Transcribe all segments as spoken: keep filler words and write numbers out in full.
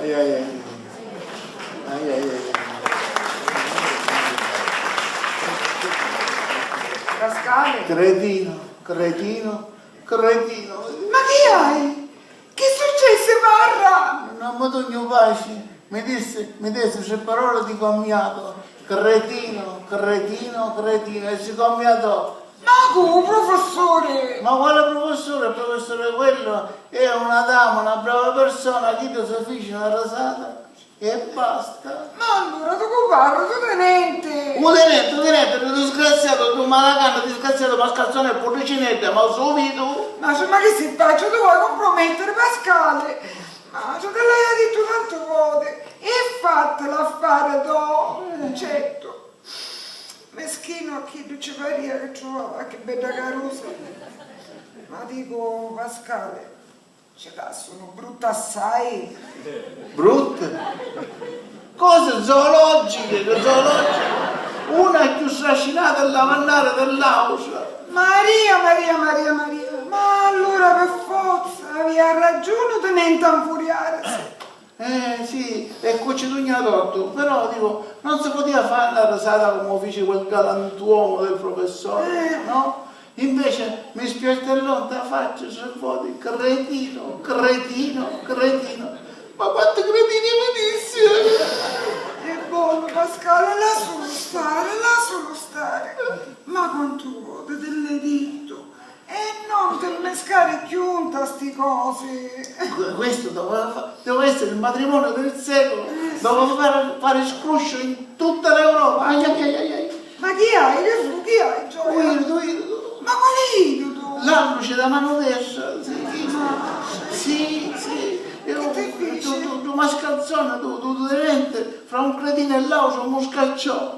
Ai, ai, ai. Ai, ai, ai. Pascale. Cretino, cretino, cretino. Ma chi hai? Chi successi, parra? Non mi dugnu paci. Mi dissi, mi dissi tre parole di commiato. Cretino, cretino, cretino. E si commiatò. Ma cu, prufissuri? Ma quale prufissuri? Il prufissuri quellu è una dama, una brava persona, chiddu si fici na risata e basta. Ma allura tu cu parri, tu tenenti? U tenenti, u tenenti, lu disgraziatu, lu malacannu disgraziatu, mascalzoni e puddicinedda, ma u subitu. Ma, ma chi si facci, tu vuoi cumpromettiri Pascale? Ma ci l'haiu dittu tanti voti, è fattu l'affari to, certu. Meschinu a chiddu ci paria chi truvava chi bedda carusa. Ma dicu, Pascale, ci lassunu brutta assai. Brutta? Cosi zoologichi, zoologichi. Una è cchiù strascinata e lavannara di l'autra. Maria, Maria, Maria, Maria, ma allura per forza avia ragiuni u tenenti a nfuriarisi. Eh, sì, e cu ci dugnu tortu, però, dico, non si poteva fare la risata come fece quel galantuomo del professore, eh, no? Invece mi spiattellò nta faccia, se voti, cretino, cretino, cretino. Ma quanti cretini mi dissi! E bonu, Pascale, lassulu stari, lassulu stari. Ma quantu voti ti l'haiu dittu? E non ti mmiscari cchiù nta sti cosi. Que-, questo doveva fa-, doveva essere il matrimonio del secolo. Eh, sì. Doveva fare, fare scruscio in tutta l'Europa. Ai, ai, ai, ai, ai. Ma chi hai? Chi fu? Chi hai, Gioia? Irdu, irdu. Ma quali irdu? L'alluce da mano destra. Sì, sì. Ma sì, sì. Io, che difficile. Tu, tu, tu mascalzone, tu, tu, tu veramente fra un cretino e l'auto, un muscaccione.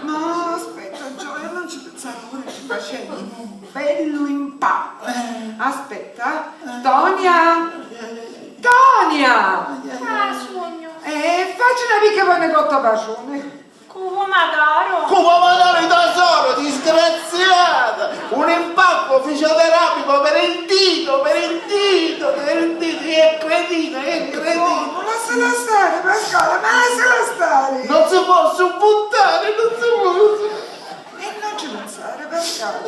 Ma aspetta, Gioia, non ci pensare, ora ci facciamo un bellu impatto. Eh. Aspetta, eh. Tonia! Eh, eh, eh. Tonia! Eh, eh, eh. Ah, sugnu. Eh, facci una picca pane cotta pacione. Cu pomadaru? Cu pomadaru, tesoro, disgraziata! Un impacco fisioterapico per il dito, per il dito, per il dito, e cretino, e cretino. Oh, ma lassala stari, Pascale, ma lassala stari. Non si può supportare, non si può. E non ci pensare, Pascale.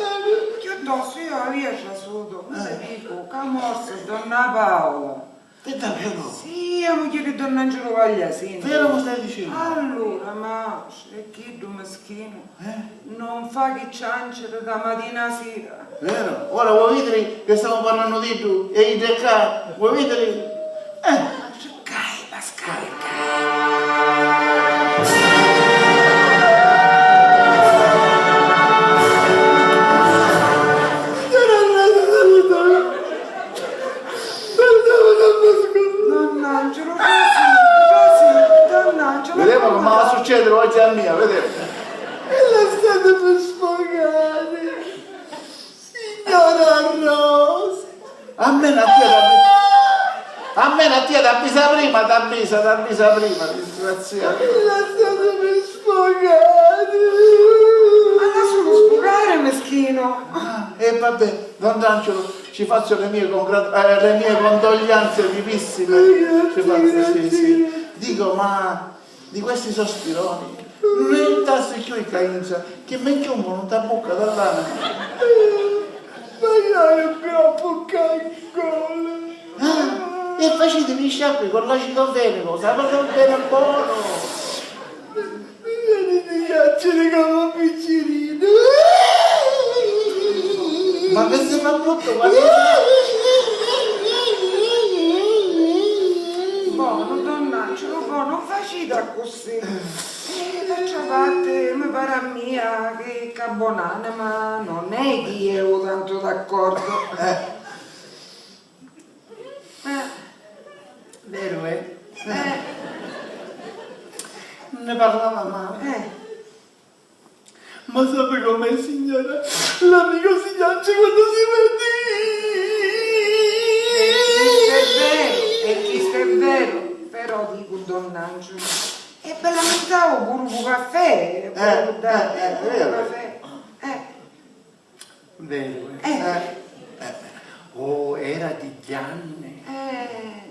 Chiuttostu io avia trasutu, mi dico, ca morsi donna Paola. Ti davveru? Sì, a mugghieri di don Angelo Guagliasini. Veru mi stai dicennu? Allura, ma è chiddu mischinu, eh? Non fa chi cianciri da matina a sira. Veru? Ora vuoi vidiri che stiamo parlannu d'iddu e iddu è ccà? Vuoi vidiri? Eh. Cai, Pascale, cai. Don Angelo, così, così, don Angelo. Vedemu come va a succedere oggi a mia, vedemu. E lasciatemi sfogare. Signora Rosa. Almeno a tia t'avvi-, almeno a tia t'avvisa prima, t'avvisa, t'avvisa prima, disgraziato. Lasciatemi sfogare. Ma lascialo sfogare, mischino. Ah, e vabbè, don Angelo, ci faccio le mie congrat-, eh, le mie condoglianze vivissime. Grazie, ci faccio, sì, grazie. Sì. Dico, ma di questi sospironi, non tassi cchiù i cainza, che mi chiumono nta bucca dall'anima. Ma io non mi ho bucca in gola. Ah, e facitevi i sciacqui con l'acido fenico, sapete bene buono. Mi viene di piacere come un piccerino. Ma che si fa brutto quando... Buono, don Angelo, buono, non facite accussì. Eh, d'altra parte, mi pare a mia che ca bonanima non è chi è tanto d'accordo. Eh. Eh. Veru, eh? Eh. Ne parlava male. Eh. Ma sapi com'è, signora? L'amico si piace quando si vede. E chistu è veru, e chistu è veru, però dicu, don Angelo, e vi lamentau puru cu caffè, eh, puru da, eh, eh, puru cu caffè. Eh. Veru, eh? Eh. Eh, eh. Oh, era di Gianni. Eh.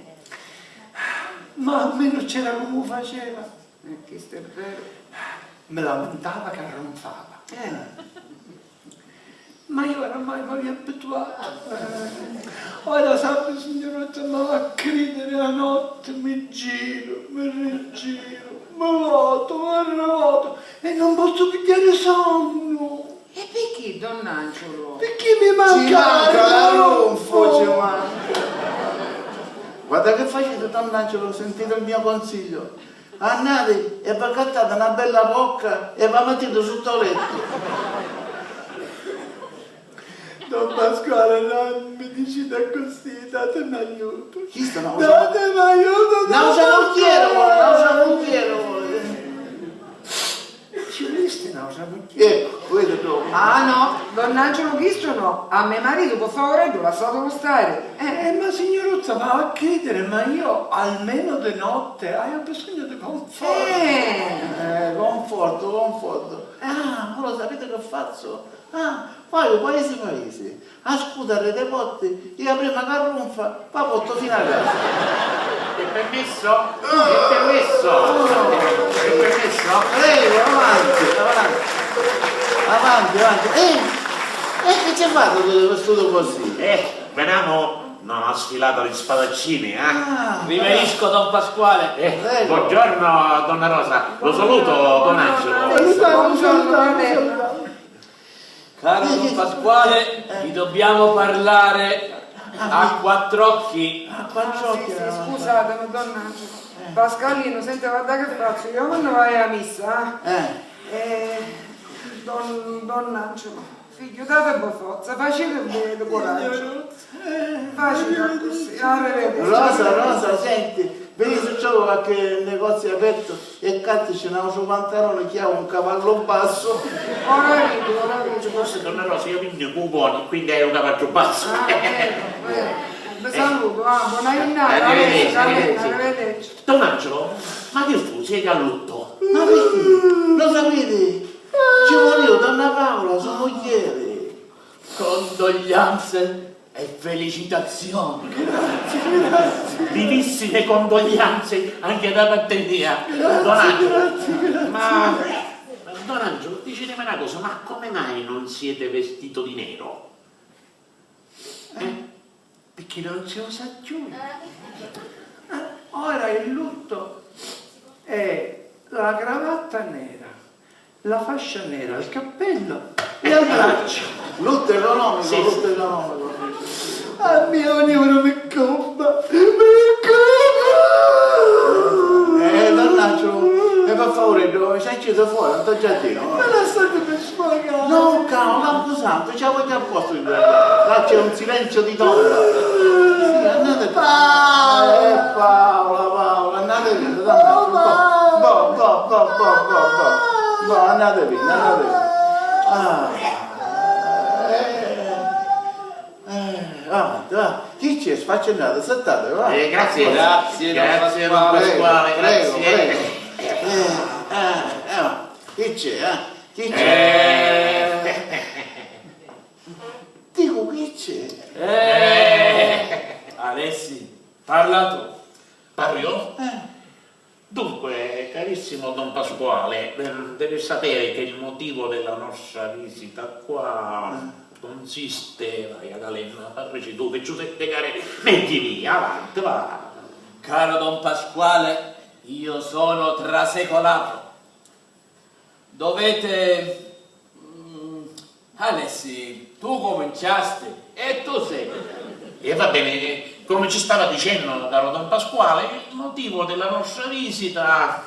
Ma almenu c'era comu faceva. E chistu è veru. Mi lamintava ca runfava. Eh. Ma io oramai m'avia abituatu. Ora, sapi, signuruzza, ma va a cridiri, a notti mi giru, mi rigiru, mi votu, mi rivotu e non pozzu pigghiari sonnu. E picchì, don Anciulu? Picchì mi manca la runfa, ci manca. Guarda che faciti, don Anciulu, sentite il mio consiglio. Annati e v'accattati na bella vocca e va mittiti sutta u lettu. Don Pasquale, non mi diciti accussì, datemi aiutu. Chista è un'autra. Datemi aiutu, nautra mugghiera vuole, nautra mugghiera vuole. Ci vulisti nautra mugghiera? Ecco, vedi tu. Ah no, don Anciulu, chistu no. A me maritu, pi favoreddu, lassatulu stari. Eh. Eh, ma signuruzza, va a cridiri, ma io almeno di notte haiu bisogno di conforto. Eh. Eh, conforto, conforto. Ah, ma lo sapete che faccio? Ah, vaiu paesi paesi, ascutu arrè dê porti e a prima ca runfa, va portu finu a casa. È permesso? È permesso? È permesso? Prego, avanti, avanti. Avanti, avanti. Eh, e che ci fate tutti vestiti così? Eh, veniamo da una sfilata di spadaccini, eh? Ah, riverisco, don Pasquale. Eh, prego. Buongiorno, donna Rosa. Lo saluto, don Angelo. Salutiamo, salutiamo, salutiamo. Caro don Pasquale, vi dobbiamo parlare a quattr'occhi. A quattr'occhi. Ah, sì, sì, scusatemi, don Angelo. Pascalino, senti, guarda che faccio, io quando vado a messa, eh? Eh, don, don Angelo, figlio, datevi forza, facetevi coraggio. Faciti accussì, arrivederci. Rosa, Rosa, senti, vedi se trovi qualche negozio aperto e cacciaci n'autru pantalone chi ha un cavallo basso. Ora vidi, ora vidi. Forse, donna Rosa, io vinni cuponi, quindi hai un cavallo basso. Ah, vero, vero. Vi saluto, ah, buona giornata. Arrivederci, arrivederci. Arrivederci. Don Angelo, ma che fu? Siete a lutto? Ma perché? Lo sapete? Ci muriu donna Paola, so mugghieri. Condoglianze e felicitazioni. Grazie, grazie. Vivissime condoglianze anche da parte mia. Grazie, don Angelo. Grazie, grazie. Ma, don Angelo, ditemi una cosa, ma come mai non siete vestito di nero? Eh? Perché non si usa più. Eh, ora il lutto è la cravatta nera, la fascia nera, il cappello e il braccio. Lutto economico, sì, lutto economico. Ah, mio, ognuno mi coppa, mi coppa! Eh, donnaccio, e per favore, dove c'è chiuso fuori, non ti giardino? Ma lasciatemi sfogare! No, caro, camposanto, ci voglio apposta. Là c'è un silenzio di tomba. Sì, andate via. Eh, Paola, Paola, andate via, dai. Boh, boh, boh, boh, boh, boh. Boh, andate via, andate via. Ah. Eh, eh, avanti, va. Chi c'è? Sfaccendate, settate, va. Eh, grazie. Grazie, grazie, don Pasquale, prego, grazie. Prego. Eh, eh, eh, chi c'è, eh? Chi c'è? Eh. Dico, chi c'è? Eh! Alessi, parla tu. Parlo io? Eh. Dunque, carissimo don Pasquale, ehm, devi sapere che il motivo della nostra visita qua consiste, vai ad Alenna, parlici tu, che ci sai spiegare meglio di me, avanti, va. Caro don Pasquale, io sono trasecolato. Dovete... mm, Alessi, tu cominciasti e tu seguita. E va bene, come ci stava dicendo, caro don Pasquale, il motivo della nostra visita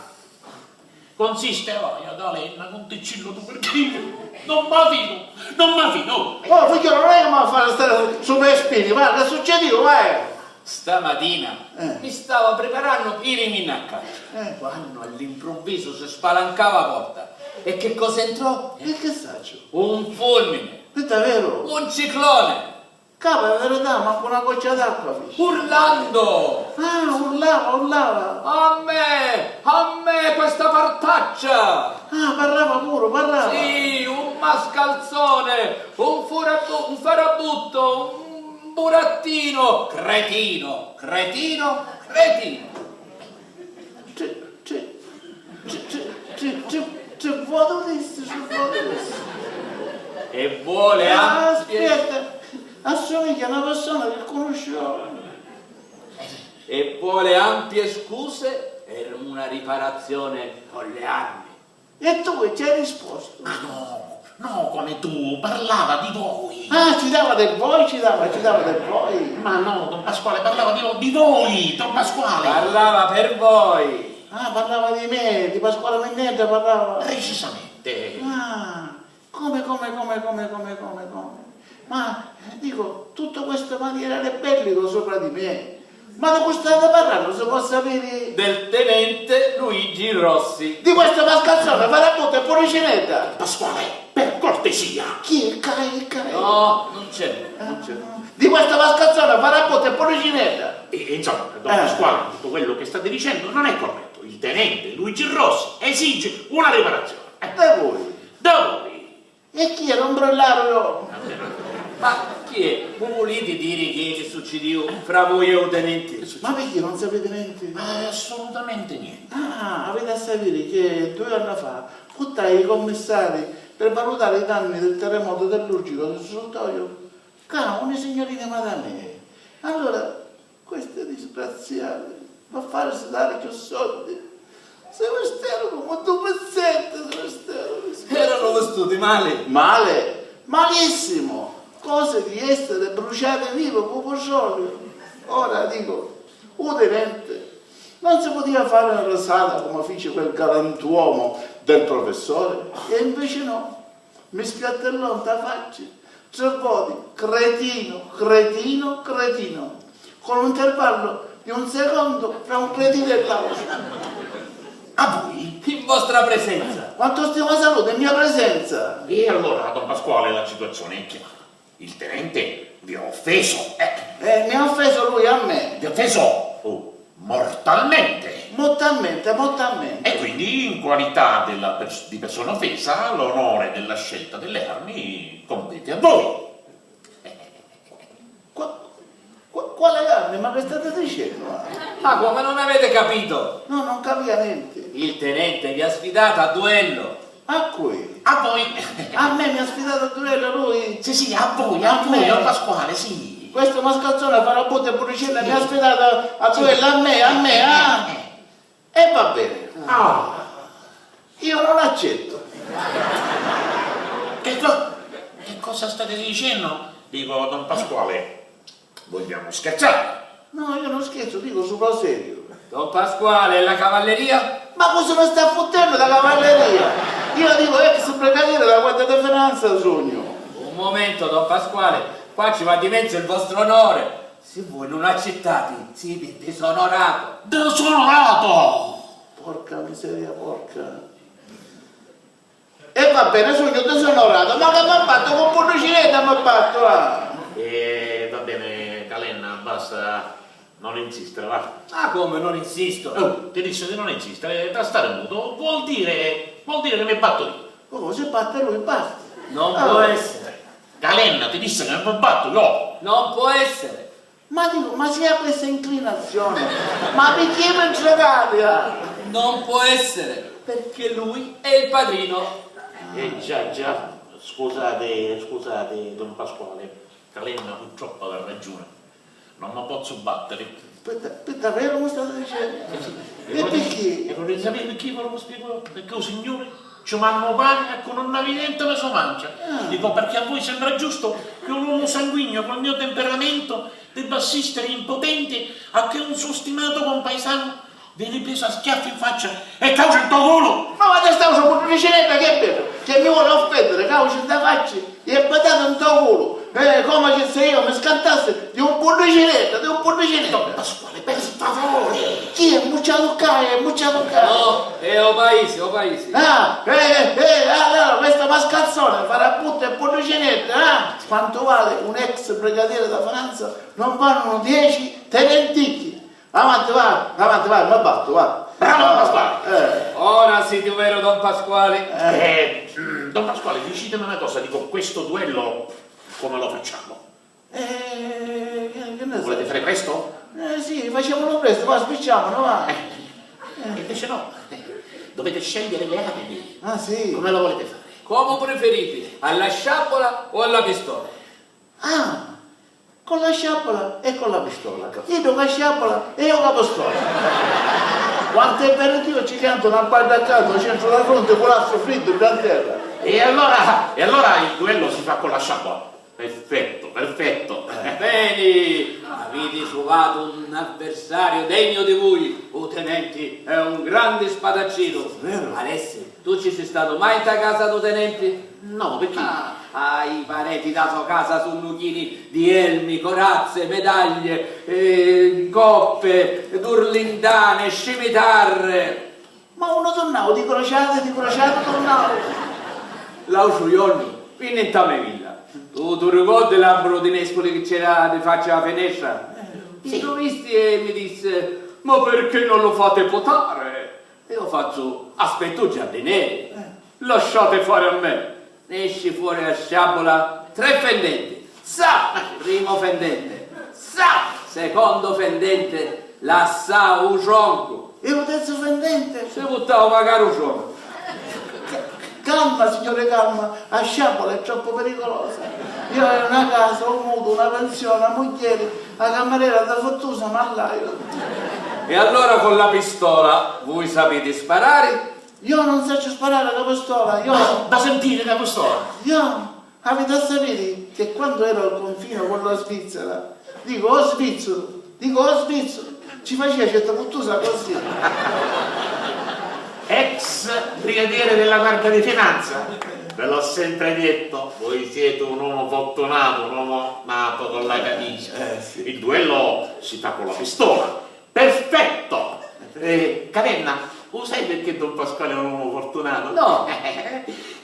consiste, vai ad Alenna, conticillo tu, perché io non mi fido, non mi fido. Oh, figliolo, non è che mi fa stare su me spini, va, che succediu, vai! Stamatina, eh, mi stava priparannu pi iriminni a caccia, eh, quannu all'improvvisu si spalancau a porta e che cosa entrò? E che sacciu? Un fulmine! Pi daveru? Un ciclone! Ca pi verità mancu una goccia d'acqua fici. Urlando! Ah, urlava, urlava! A me! A me questa partaccia! Ah, parrava puru, parrava! Sì, un mascalzone, un furabu-, un farabutto, un burattino, cretino, cretino, cretino! Ci, ci, ci, ci, ci, ci, ci vuole un dissi, ci vuole un dissi. E vuole Ah, ampie aspetta, assomiglia a una persona che conosciamo. E vuole ampie scuse per una riparazione con le armi. E tu che ci hai risposto? Ma no, no, come tu, parlava di voi. Ah, ci dava del voi, ci dava, ci dava del voi. Ma no, don Pasquale, parlava di, di voi, don Pasquale. Parlava per voi. Ah, parlava di me, di Pasquale Mennedda parlava. Precisamente. Ah, come, come, come, come, come, come, come? Ma, eh, dico, tutto questo materiale bellico sopra di me? Ma di cu state parrannu, si può sapere? Del tenente Luigi Rossi. Di questo mascalzone, farabuttu e puricinedda! Pasquale, per cortesia! Chi è? Cai, cai? No, non c'è, non c'è. Di questo mascalzone, farabuttu e puricinedda! E, e insomma, don Eh. Pasquale, tutto quello che state dicendo non è corretto. Il tenente Luigi Rossi esige una riparazione. Eh. Da voi? Da voi! E chi è l'ombrellaro? Ma chi è? Vu vuliti diri chi è che succidiu fra voi e u tenenti? Ma perché non sapete niente? Eh, assolutamente niente. Ah, avete a sapere che due anni fa puttai i commissari per valutare i danni del terremoto dell'Urgico del Sottoio, ca una signorina madame. Allora, Questi disgraziati, per farsi dare più soldi, se vestevano come due pezzenti, se vestevano. Erano vestuti male. Male? Malissimo! Cose di essere bruciate vive con petrolio. Ora dico, u tenente, non si poteva fare una risata come fece quel galantuomo del professore? E invece no. Mi spiattellò nta facci tri voti, cretino, cretino, cretino, con un intervallo di un secondo fra un cretino e l'altro. A voi? In vostra presenza. Quanto stima salute in mia presenza! E allora, don Pasquale, la situazione è chiara. Il tenente vi ha offeso. Eh. Eh, mi ha offeso lui a me. Vi ha offeso? Oh. Mortalmente. Mortalmente, mortalmente. E quindi, in qualità della pers-, di persona offesa, l'onore della scelta delle armi compete a voi. Qua-, qua-, quale armi? Ma che state dicendo? Ma come, non avete capito? No, non capia niente. Il tenente vi ha sfidato a duello. A cui? A voi. A me mi ha sfidato a duello lui? Sì, sì, a voi, a voi, a Pasquale, sì. Questo mascalzone farà botte e burricelle, mi ha sfidato a duello a me, a me, ah! Eh, eh. E va bene. Ah. Io non accetto. Che co-, che cosa state dicendo? Dico, don Pasquale, vogliamo scherzare? No, io non scherzo, dico sul serio. Don Pasquale, è la cavalleria? Ma cosa mi sta fottendo la cavalleria? Io dico ex brigadiere della Guardia di Finanza sogno. Un momento, don Pasquale, qua ci va di mezzo il vostro onore. Se voi non accettate, siete disonorato. Disonorato! Porca miseria, porca. E va bene, sugnu disonorato, ma che m'ha fatto con Pudducinedda m'ha fatto, ah! E va bene, Calenna, basta, non insistere, va. Ah, come non insisto? Oh, ti disse di non insistere, da stare muto vuol dire, vuol dire che mi batto io. Oh, si batte lui, basta. Non può essere. Calenna, ti disse che mi batto io. Non può essere. Ma dico, ma si ha questa inclinazione, ma perché mi giocate? Non può essere, perché lui è il padrino. Eh, già, già, scusate, scusate, don Pasquale, Calenna purtroppo ha ragione, non mi pozzo battere. Aspetta, aspetta, davvero mi state dicendo? Sì, sì. E perché? E volete sapere perché ve lo spiego? Perché un signore ci manna pane e con una vidente me so mancia. Ah. Dico, perché a voi sembra giusto che un uomo sanguigno col mio temperamento debba assistere impotente a che un suo stimato compaesano viene preso a schiaffi in faccia e caucia in to culo! Ma guarda sta cosa, pudducinedda, che è bello? Che mi vuole offendere, caucia in ta faccia e patate in to culo! Eh, come che se io mi scantassi di un pudducinedda, di un pudducinedda! Don Pasquale, per favore! Chi è? Mucciatu ccà, è mucciatu ccà! No, è o paese, o paese! Ah, eh, eh, eh, allora questo mascalzone farà putta e pudducinedda, ah! Quanto vale un ex brigadiere da finanza? Non vanno dieci tenenticchi! Avanti, va, avanti, va, mi batto, va. Bravo, don Pasquale. Eh. Ora siete vero, don Pasquale. Eh, mm, don Pasquale, dicitemi una cosa, dico, questo duello come lo facciamo? Eh, che, che ne so? Volete fare presto? Eh, sì, facciamolo presto, va, spicciamolo, va. Eh. Eh, invece no, eh, dovete scegliere le armi. Ah, sì? Come lo volete fare? Comu preferiti, a la sciabola o a la pistola? Ah, con la sciabola e con la pistola. Iddu ca sciabola e io ca pistola. Quantu è veru Dio ci chiantu una badda a casa, o centru la fronte, cu l'astru friddu, ddà 'n terra. E allora, e allora il duello si fa con la sciabola. Perfetto, perfetto. Beni, aviti truvatu un avversario degno di vui, u tenenti è un grandi spadaccinu. Veru? Alessi, tu ci si statu mai nta casa du tenenti? No, perché? Ah, ah, i pareti da so casa sunnu chini di elmi, corazze, medaglie, eh, coppe, durlindane, scimitarre. Ma unni turnau? Di crociata, di crociata turnau. L'autru jornu vinni nta me villa. Tu, tu ricordi l'arburu di nespuli chi c'era di facci a finestra? Eh, sì. Lu visti e mi dissi: "Ma perché non lo fate potare?" E io fazzu: "Aspettu u giardinieri." Eh. "Lasciate fare a me." Nesci fuori a sciabbula, tre fendenti. Za! Primo fendente. Za! Secondo fendente, lassau u troncu. E lu terzu fendente? Si puttau macari u troncu. Ca-, calma, signore, calma. A sciabbula è troppu pericolosa. Io haiu na casa, un mutu, una pensione, a mugghieri, a cammarera difittusa, ma laiu. E allora con la pistola voi sapete sparare? Io non saccio sparare cu la pistola, io... Ma, ma sentite ca pistola! Io, avete a sapere che quando ero al confine con la Svizzera, dico: "Oh svizzeru", dico: "Oh svizzeru", ci faceva certa puttusa così. Ex brigadiere della Guardia di Finanza? Ve l'ho sempre detto, voi siete un uomo fortunato, un uomo nato con la camicia. Eh, sì. Il duello si fa con la pistola. Perfetto! Eh, Cadenna, lo sai perché Don Pasquale è un uomo fortunato? No!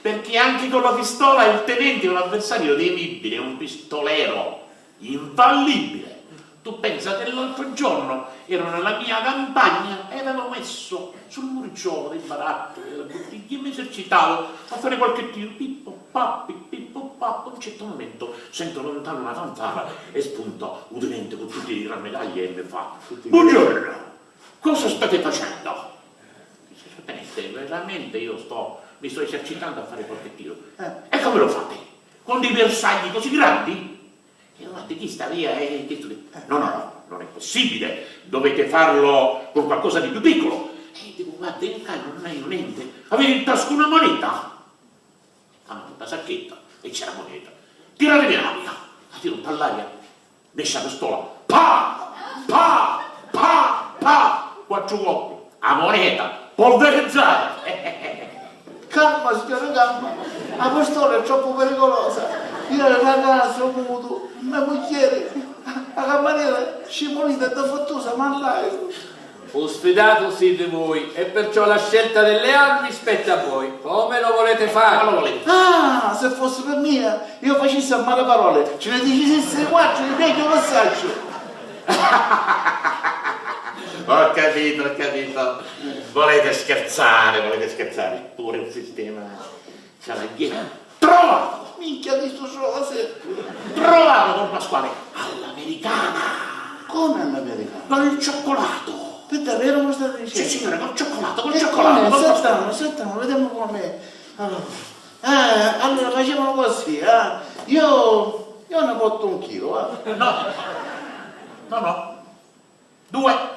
Perché anche con la pistola il tenente è un avversario temibile, un pistolero infallibile. Tu pensa che l'altro giorno ero nella mia campagna e avevo messo sul muricciolo dei barattoli, delle bottiglie, e mi esercitavo a fare qualche tiro, pippo, pappi, pippo, pappo, a un certo momento sento lontano una fanfara e spunta u tenente con tutti i ramedagli e mi fa: "Buongiorno, cosa state facendo?" Dice: "Signor tenente, veramente io sto, mi sto esercitando a fare qualche tiro." "E come lo fate? Con dei bersagli così grandi?" E io: "Ma di chi sta via?" E questo dice: "No, no, no, non è possibile, dovete farlo con qualcosa di più piccolo." E dico: "Guarda, io in casa non ho niente, avete in tasca una moneta?" Hanno avuto la sacchetta e c'era moneta. "Tiratemi l'aria!" La tiro nta l'aria, nesce la pistola, pa! Pa! Pa! Pa! Quattro colpi. A moneta polverizzata! Calma, signore, calma. La pistola è troppo pericolosa. Io ero a casa, mutu, me mugghieri, la cammarera, scimulita e difittusa, ma laiu. U sfidatu siti voi, e perciò la scelta delle armi spetta a voi. Come lo volete fare? Come lo volete? Ah, se fosse per mia, io facissi a male parole, ce ne dicissi quattro di meglio passaggio. Ho capito, ho capito. Volete scherzare, volete scherzare. Pure un sistema. Sarà ghieta. Trovato! Minchia, chi stu trova sempre? Trovato, don Pasquale, all'americana! Come all'americana? Col cioccolato! Per davvero mi state dicendo? Sì, signore, col cioccolato, col cioccolato, don Pasquale. Sentiamo, sentiamo, vediamo com'è. Allora, eh, allora facciamo così, eh. Io, io ne porto un chilo, eh. No, no, no. Due.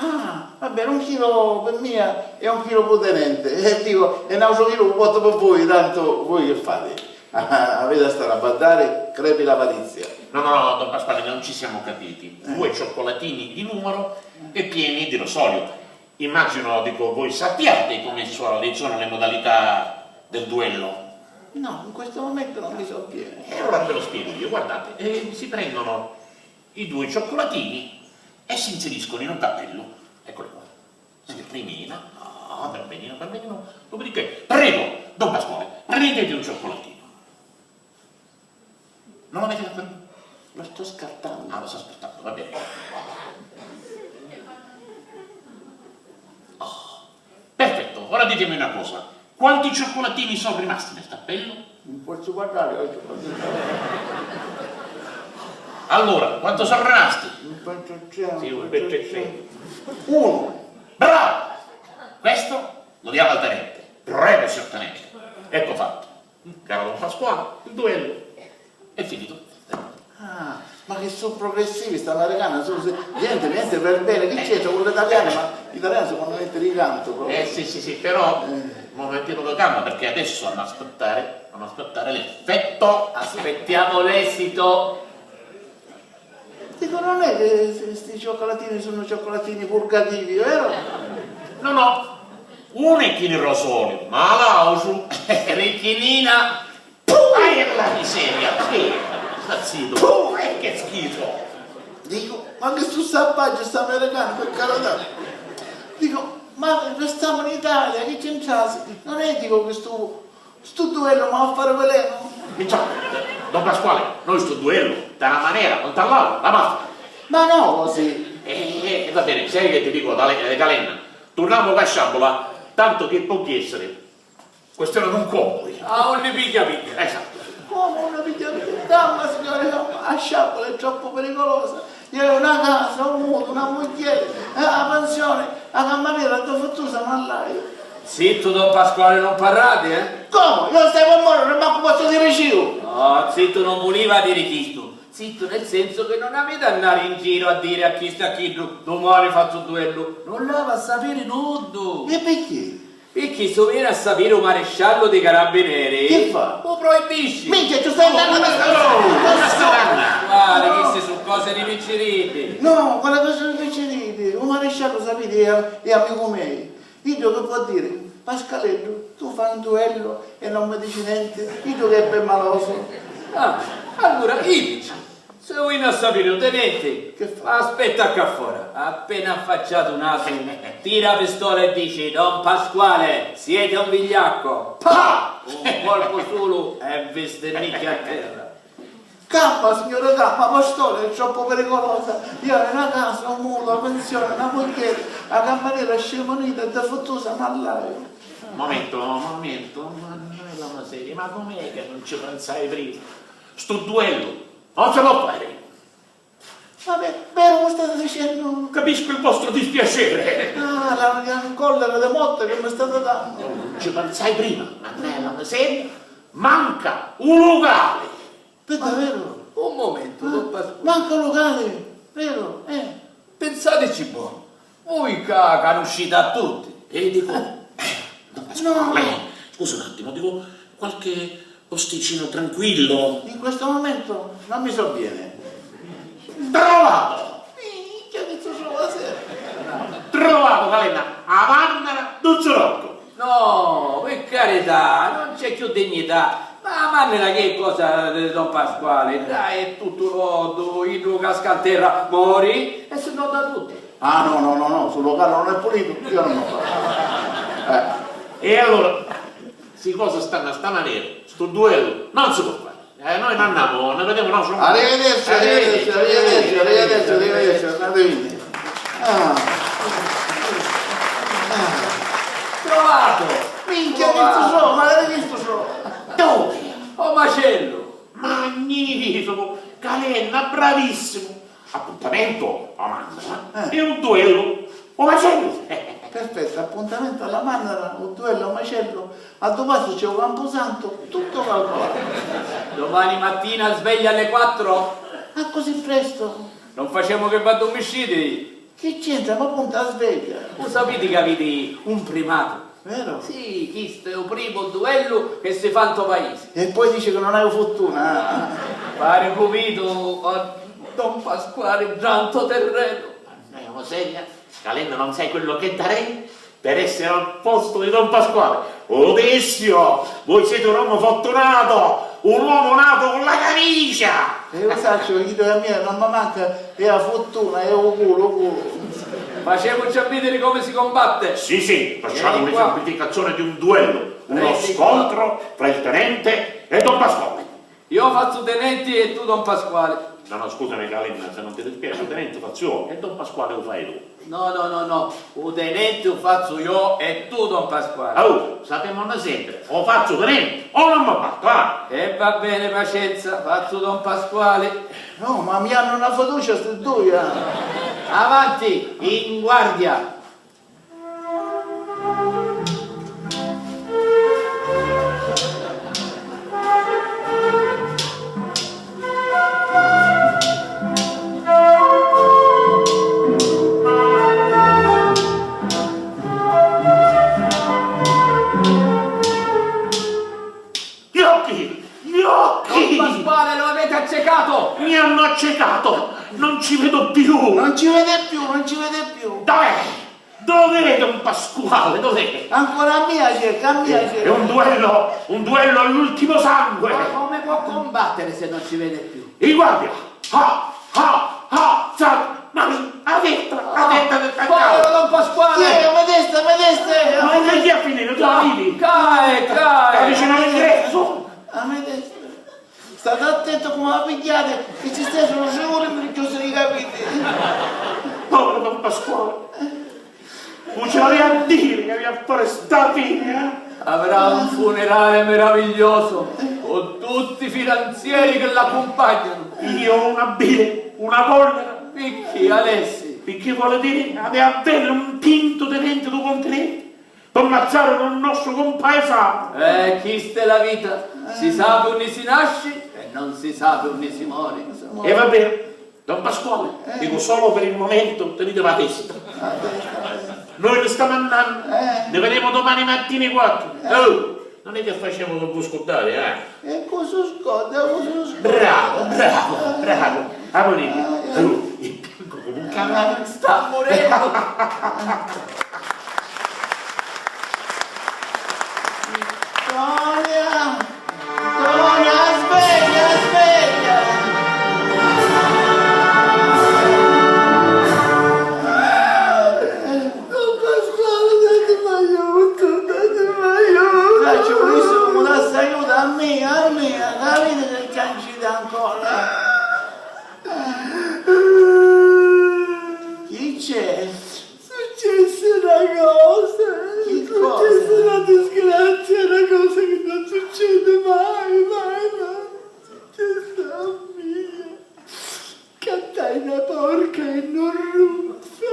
Ah, va bene, un chilo per mia e un chilo per tenente. E dico, e un altro chilo lo porto per voi, tanto voi che fate? Avete a stare a badare, crepi l'avarizia. No, no, no, don Pasquale, non ci siamo capiti. Eh. Due cioccolatini di numero e pieni di rosolio. Immagino, dico, voi sappiate come so-, sono le modalità del duello. No, in questo momento non mi sovviene. E allora ve lo spiego io, guardate, eh, si prendono i due cioccolatini e si inseriscono in un cappello. Eccoli qua. Si rimena. Ah, per benino, per benino. Dopodiché, prego, don Pasquale, prendete un cioccolatino. Non lo mettete a quello? Lo sto scartando. Ah, lo sto scartando, va bene. Oh. Perfetto, ora ditemi una cosa, quanti cioccolatini sono rimasti nel cappello? Non posso guardare oggi. Allora, quanto sono rimasti? Un pezzettino. Sì, un pezzettino. Uno. Bravo! Questo lo diamo al tenente. Prego, signor tenente. Ecco fatto. Caro don Pasquale, il duello è finito. Ah, ma chi su progressivi sta americana, su, si-, niente, niente per bene, chi c'entra con l'italiano? Ma l'italiano secondo me è di canto proprio. Eh, sì, sì, sì, però un momentino di calma, perché adesso hanno aspettare, hanno aspettare l'effetto. Aspettiamo l'esito. Dico, non è che sti, sti cioccolatini sono cioccolatini purgativi, vero? No, no, uno è chini rosoli, ma l'ausu strichinina. Puh! Aia la miseria! Sì, sta zitto! Puh! E che schifo! Dico, ma che stu salvaggio sta americano, per carità! Dico, ma restiamo in Italia, che c'entrasi? Non è, dico, che stu, stu duello mi va a fare veleno? Minchia, don Pasquale, noi stu duello, da una maniera o dall'altra, la va a fare. Ma no, così! E, e, e va bene, sai che ti dico, Tale-, eh, Calenna? Turniamo con la sciabola, tanto che può essere. Questione d'un colpo, io. Ah, non ne piglia, piglia. Esatto. Come non ne piglia, piglia? Calma, signore, calma. La sciabola è troppo pericolosa. Io ho una casa, un mutuo, una moglie, eh, la pensione, la cammarera, la fettusa, ma lei. Zitto, don Pasquale, non parrate, eh? Come? Io stavo a morire, manco posso dire io. No, zitto, non voleva dire chisto. Zitto, nel senso che non avete andare in giro a dire a chisto e a chiddu, domani faccio duello. Non l'ava a sapere nuddu. E perché? Picchì su veni a sapiri u maresciallu di carabineri. Chi fa? U proibisci. Minchia, ci stai andando. Guarda, queste su cose di picciriddi. No, quella cosa di picciriddi. U maresciallu, sapiti, è, è amicu mei. Iddu chi può diri? Pascaleddu, tu fai un duello e non mi dici nenti? Iddu che è permaloso. Ah, allura, idici. Se vuoi non sapere, u tenente. Che fa? Aspetta qua fora. Appena affacciato u nasu, tira a pistola e dici: "Don Pasquale, siete un vigliacco!" Pa! Un colpo solo e vi stinnicchia a terra. Calma, signore, calma, la pistola è troppo pericolosa. Io ho una casa, un mutuo, la pensione, una moglie, la cammarera scemunita e defettusa, ma lei. Momento, momento, ma noi la miseria, ma com'è che non ci pensai prima? Sto duello non si può fare! Ma ve-, vero, mi state dicendo? Capisco il vostro dispiacere. Ah, la, la collera di morte che mi state dando. Non ci pensai prima, ma nella miseria manca un locale. Per davvero? Un momento, don Pasquale. Manca un locale, vero? Eh. Pensateci buono. Voi ca canuscite a tutti. E dico, eh, don Pasquale, scusa un attimo, dico, qualche posticino tranquillo? In questo momento non mi sovviene. Trovato! Minchia, che ci trova sempre! Trovato, Calenna, a mannara d'un zurocco! No, per carità, non c'è più dignità. Ma a mannara chi è cosa di don Pasquale? Dai, è tutto rotto, iddu casca a terra, mori e si nota tutto. Ah, no, no, no, no, sul locale non è pulito, io non lo faccio. Eh. E allora, si cose stanno a sta manera, sto duello non si può fare. Eh, noi non andiamo, ne vediamo un altro. Arrivederci, arrivederci, arrivederci, arrivederci, arrivederci, andate via. Ah. Ah. Trovato! Minchia, visto so, ma l'hai visto so? Dove? O macello! Magnifico! Calenna, bravissimo! Appuntamento a Mannara e un duello o macello! Perfetto, appuntamento alla Mannara, un duello o macello, a due passi c'è un camposanto, tutto calcolato. Domani mattina sveglia alle quattro. Ah, così presto? Non facciamo che v'addummisciti. Che c'entra? Ma punta la sveglia. Lo sapete che avete un primato? Vero? Sì, chisto è u primu duellu che si fa nto paisi. E poi dice che non hai fortuna, eh? Pari cu vidu, oh, don Pasquale, tanto terreno. Mannaggia miseria, Calenna, non sai quello che darei per essere al posto di don Pasquale. Odissio, voi siete un uomo fortunato, un uomo nato con la camicia! E io saccio, iddu a mia non mi manca, è la fortuna, è u culo, u culo. Facemu già vedere come si combatte. Sì, sì, facciamo un'esemplificazione di un duello, uno scontro fra il tenente e don Pasquale. Io fazzu tenenti e tu don Pasquale. No, no, scusami, Calenna, se non ti dispiace, u tenenti u fazzu io e don Pasquale u fai tu. No, no, no, no, u tenenti u fazzu io e tu don Pasquale. Oh, sapemu sempre, o fazzu u tenenti o non mi batto, ah! E va bene, pacienza, fazzu don Pasquale. No, ma mi hanno una fiducia sti due, eh. Avanti, in guardia. Non ci vedo più! Non ci vede più, non ci vede più! Dov'è? Dov'è don Pasquale? Dov'è? Ancora a mia cerca, a mia cerca! È un duello, un duello all'ultimo sangue! Ma come può combattere se non ci vede più? I guardia! Ah! Ah! Ah! Sa! Ma la vetra! La vetra del cacao! Povero don Pasquale! Chi è? Vedeste, vedeste? Ma non è che a finire, tu arrivi! Cae, cae! Sta vicino all'ingresso! A me destra. State attento come la pigghiate, che ci stessero tre ore per chiudere i capelli. Povero don Pasquale. Non ci aveva a dire che aveva a fare sta fine, eh? Avrà un funerale meraviglioso, con tutti i finanzieri che l'accompagnano. Io ho una bile, una collera. Picchì, Alessi? Picchì vuole dire avere un tinto di vento del continente. P'ammazzari un nostru cumpaisanu! Eh, chista è la vita. Si sapi unni si nasci e non si sapi unni si mori. E va bene, don Pasquale, dico solo per il momento, teniteva a testa. Noi ne stiamo andando, ne vedremo domani mattina ai quattro. Oh, non è che facciamo per vi scordare, eh? E cosa scorda, cosa scorda? Bravo, bravo, bravo. Amuniti. Sta murennu. Tonia! Tonia, sveglia, sveglia! Don Pasquale, datemi aiuto, datemi aiuto! Dai, ci vulissi comu dassi aiuto a mia, a mia, capite che chianciti ancora? Chi c'è? Successi na cosa! Chi cosa? Successi na disgrazia, na cosa chi non succede mai, mai, mai! Successi a mia! Cattai na porca e non ruzza!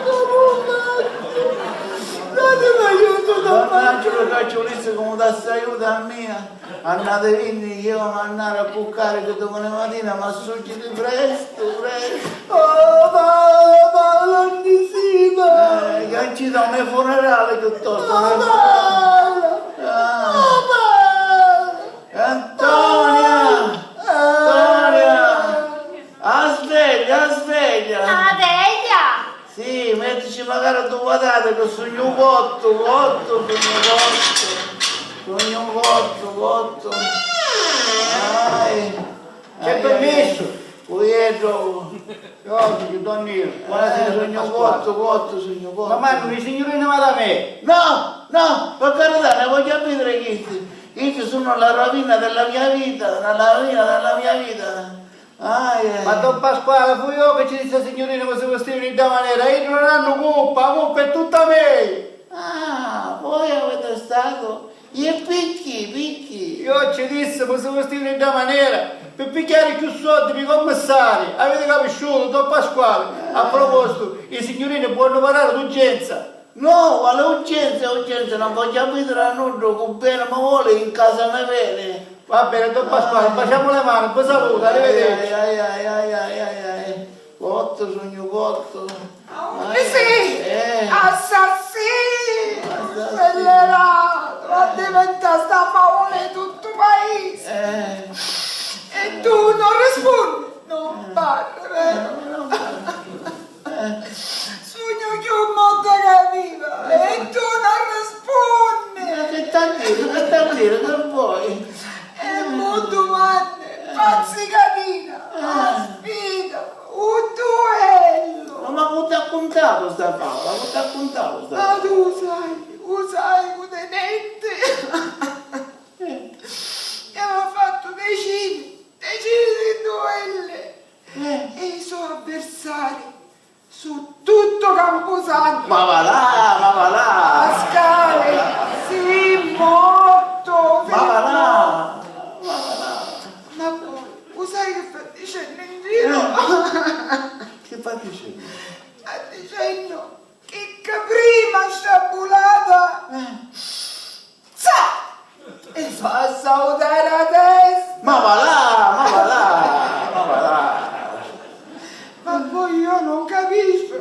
Comu fazzu? Datemi aiuto, don Mannaggia, Mannaggia! Ci vulissi comu dassi aiuto a mia! Annate vinni chi io m'annari a cuccari chi dumani matina m'assucchiti prestu, prestu. Oh, Paolo, Paolo, unni si, Paolo? Eh, ca ci dà un funerali chiuttostu. Oh, Paolo! Ah. Oh, Paolo! Antonia! Antonia! A sveglia, a sveglia! A sveglia! Sì, mettici magari ddu patate ca sugnu cottu, cottu, sugnu cottu, sugnu cottu, cottu. Ai, ai, ai. C'è permesso? Cu ieddu. Oggi, Donnino, buonasera, sugnu cottu, cottu, sugnu cottu. Ma mannu i signurini da me? No, no, per carità, ne voglio a vedere chisti. Chisti sono la rovina della mia vita, la rovina della mia vita. Ah, eh. Ma don Pasquale, fui io che ci dissi a signurina come si vestivano in da manera, iddu non hanno colpa, la colpa è tutta mia! Ah, voi avete stato? E picchì, picchì? Io ci dissi come si vestivano in da manera, per pigliare più soldi per i commissari, avete capisciuto, don Pasquale? A proposito, i signurini può parare d'urgenza. No, quale urgenza, urgenza, non voglio a vidiri a nuddu, cu beni mi voli, in casa mi veni. Va bene, don Pasquale, baciamo le mani, vi saluto, arrivederci. Ai, ai, ai, ai, ai, ai, ai. Cottu, sugnu cottu. Unni si? Eh. Assassinu! Assassinu! Scellerato! Addiventa sta paura di tuttu paese! Eh. E tu non rispondi? Non parli, vero? Eh, non parli. Sugnu chiù morta ca viva e tu non rispunni! Ma chi t'ha diri, chi t'ha diri, chi voi? E mo dumani, pazzi catina, a sfida, u duellu! Ma, ma cu t'ha cuntatu sta favola? Cu t'ha cuntatu sta favola? Ma tu u sai, u sai cu tenenti! Eh. E aveva fattu decini, decini di duelli! Eh. E i so avversari su tutto Camposanto. Ma va là, ma va là! Pascale, si morto, si morto. Ma va là, ma va là! Ma poi, u sai chi sta dicennu in giro? Eh. Chi sta dicennu? Sta dicennu chi ca prima sta bulata. Eh. Za! E fa sautari a testa! Ma va là, ma va là, ma va là! Ma poi io non capisco,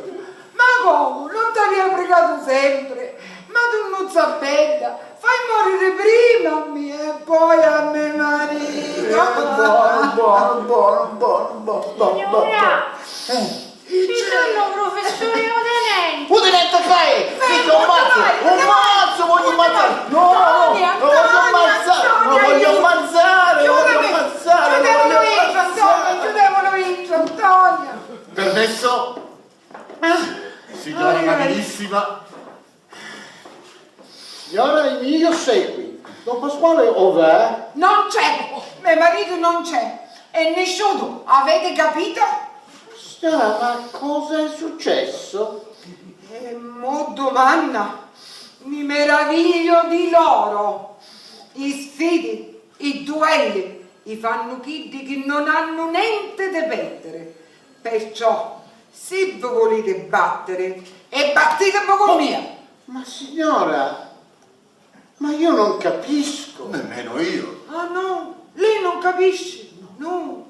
ma comu, non t'avia prigatu sempre? Ma tu nuzza bedda, fai moriri prima a mia e poi a me marito! Bonu, bonu, bonu, bonu, bonu, bonu. Signora! Eh. Ci sunnu u prufissuri e u tenenti! U tenenti ca è? Sì, un mazzu! Un mazzu! Vogghiu ammazzari! No, no, no! Lo voglio ammazzare! Lo voglio ammazzare! Lo voglio ammazzare! Lo voglio ammazzare! Chiudemulu intra, Antonia! Permesso? Signora Marilissima. Signora, i miei ossequi. Don Pasquale ov'è? Non c'è! Me maritu non c'è! E nisciutu, avete capito? Signora, ma cosa è successo? E mo dumanna, mi meraviglio di loro! I sfidi, i duelli, i fannu chiddi chi non hanno nente de perdere. Perciò, si vi vulite battere, e battitevi cu mia! Ma signora, ma io non capisco. Nemmeno io. Ah no? Lei non capisce? No.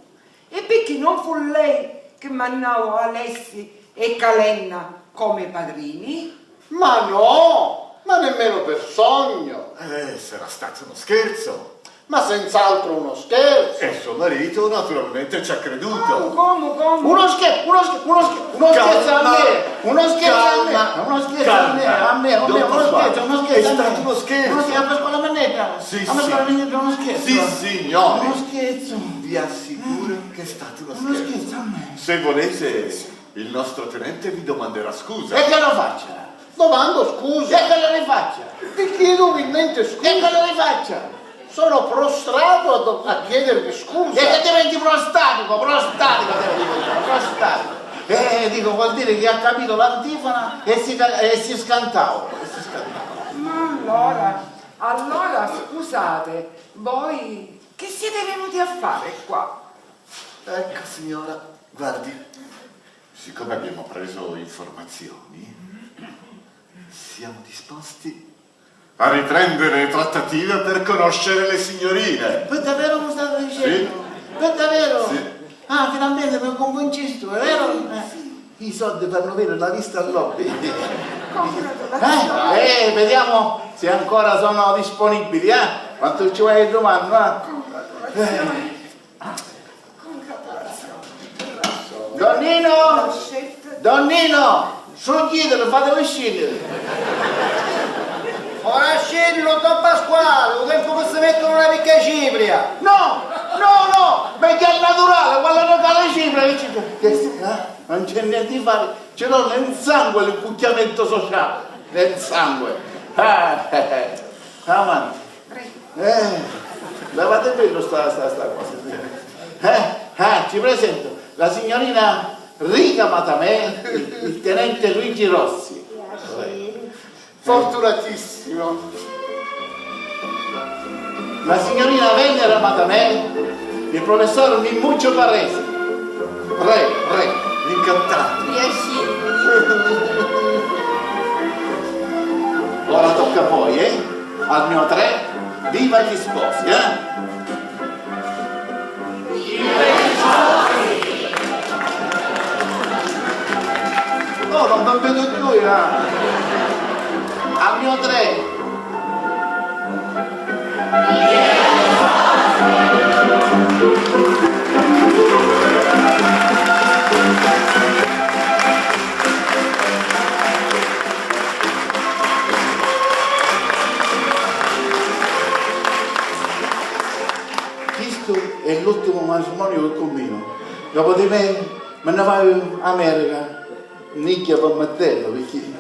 E picchì non fu lei che mannau Alessi e Calenna come padrini? Ma no! Ma nemmeno per sogno! Eh, sarà stato uno scherzo. Ma senz'altro uno scherzo! E suo marito naturalmente ci ha creduto. Comu, comu, comu? Uno scherzo, uno scherzo, uno scherzo, uno scherzo a me! Uno scherzo a me! Uno scherzo a me! A me, a me, uno scherzo, uno scherzo a me! È stato uno scherzo! Uno scherzo a Pasquale Mannetta! Sì, sì. A Pasquale Mannetta, uno scherzo! Sì, signore! Uno scherzo! Vi assicuro che è stato uno scherzo! Uno scherzo a me! Se volete, il nostro tenente vi domanderà scusa. E che lo faccia? Domando scusa. E che lo rifaccia? Picchì tu mi menti scusa? E che lo rifaccia? Sono prostrato a, a chiedervi scusa. E che diventi prostatico, prostatico devi diventare, prostatico. Eh, dico, vuol dire che ha capito l'antifona e si ca-, e si scantau, e si scantau. Ma allora, allora scusate, voi che siete venuti a fare qua? Ecco, signora, guardi, siccome abbiamo preso informazioni, siamo disposti a riprendere le trattative per conoscere le signorine. Per davvero mi state dicendo? Sì. Per davvero? Sì. Ah, finalmente mi convincistu, è vero? Eh, i soldi fanno avere la vista all'hobby. Congratulazioni. Eh, eh, vediamo se ancora sono disponibili, eh? Quanto ci vuole domani, eh? Congratulazioni. Eh. Donnino! Donnino! Scigghitere, fatemi scìnniri! Ora scìnniri, don Pasquale, u tempu chi si mettunu na picca cipria! No! No, no! Megghiu al naturale, quannu cala cipria, che ci, che, eh? Non c'è niente di fare, ci torna in sangue l'incucchiamento sociale, nel sangue. Ah, eh, eh. Avanti. Prego. Eh, levate bello sta, sta, sta cosa. Eh, ah, ci presento la signorina Rica Matamè, il, il tenente Luigi Rossi. Piacere. Fortunatissimo. La signorina Venera Matamè, il professor Mimmuccio Paresi. Re, re, incantato. Piacere. Ora tocca a voi, eh? Al mio tre, viva gli sposi, eh? Oh, non vi vedo più, eh? Al mio tre. Chistu è l'ultimu matrimoniu chi cumbinu. Dopu di me, mi nni vaiu America. Nicchia pammattello, picchì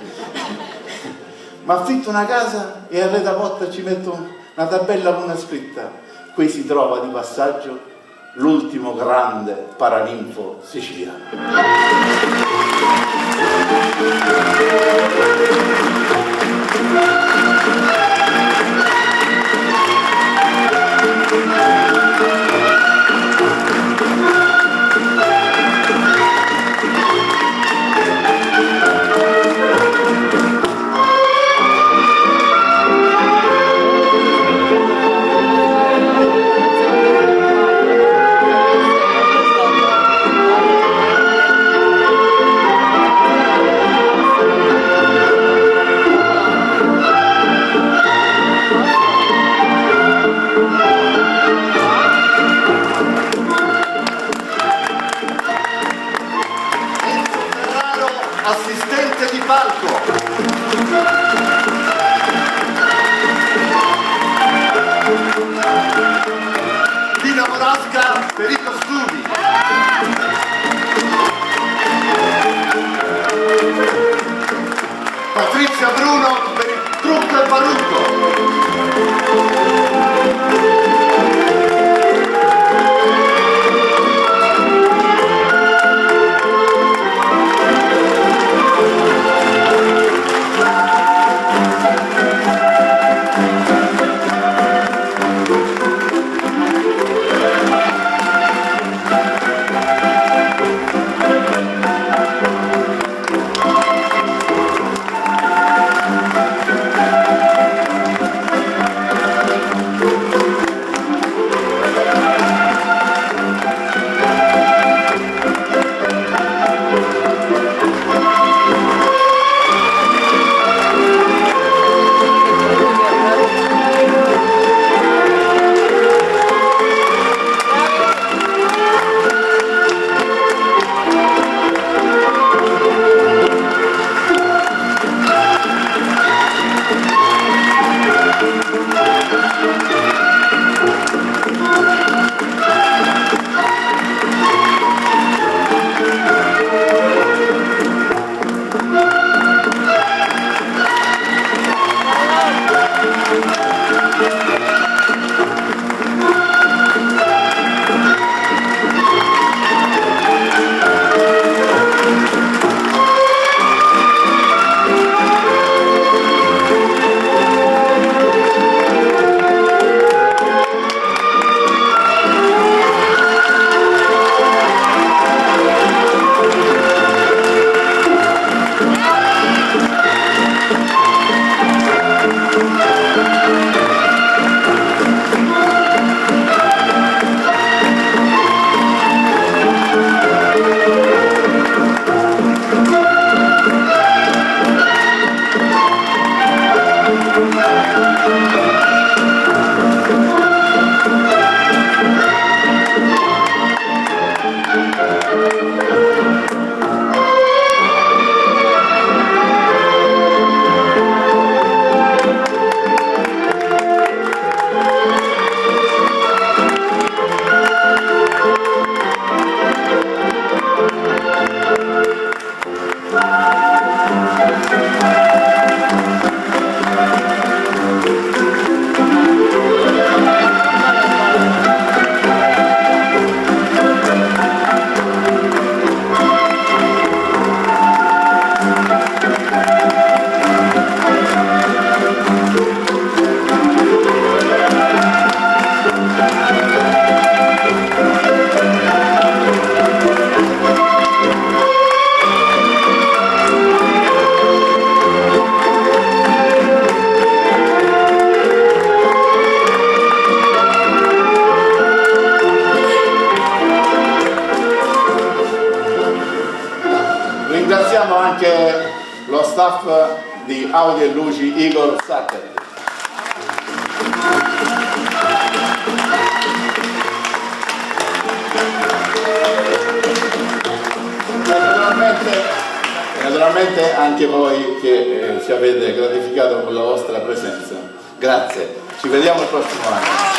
m'affittu na casa e arreta porta ci mettu na tabella cu na scritta: qui si trova di passaggio l'ultimo grande paraninfo siciliano. Palco. Dina Morasca per i costumi. Patrizia Bruno per il trucco e barruto. Ringraziamo anche lo staff di Audio e Luci, Igor Saccari. Naturalmente, naturalmente anche voi che, eh, ci avete gratificato con la vostra presenza. Grazie, ci vediamo il prossimo anno.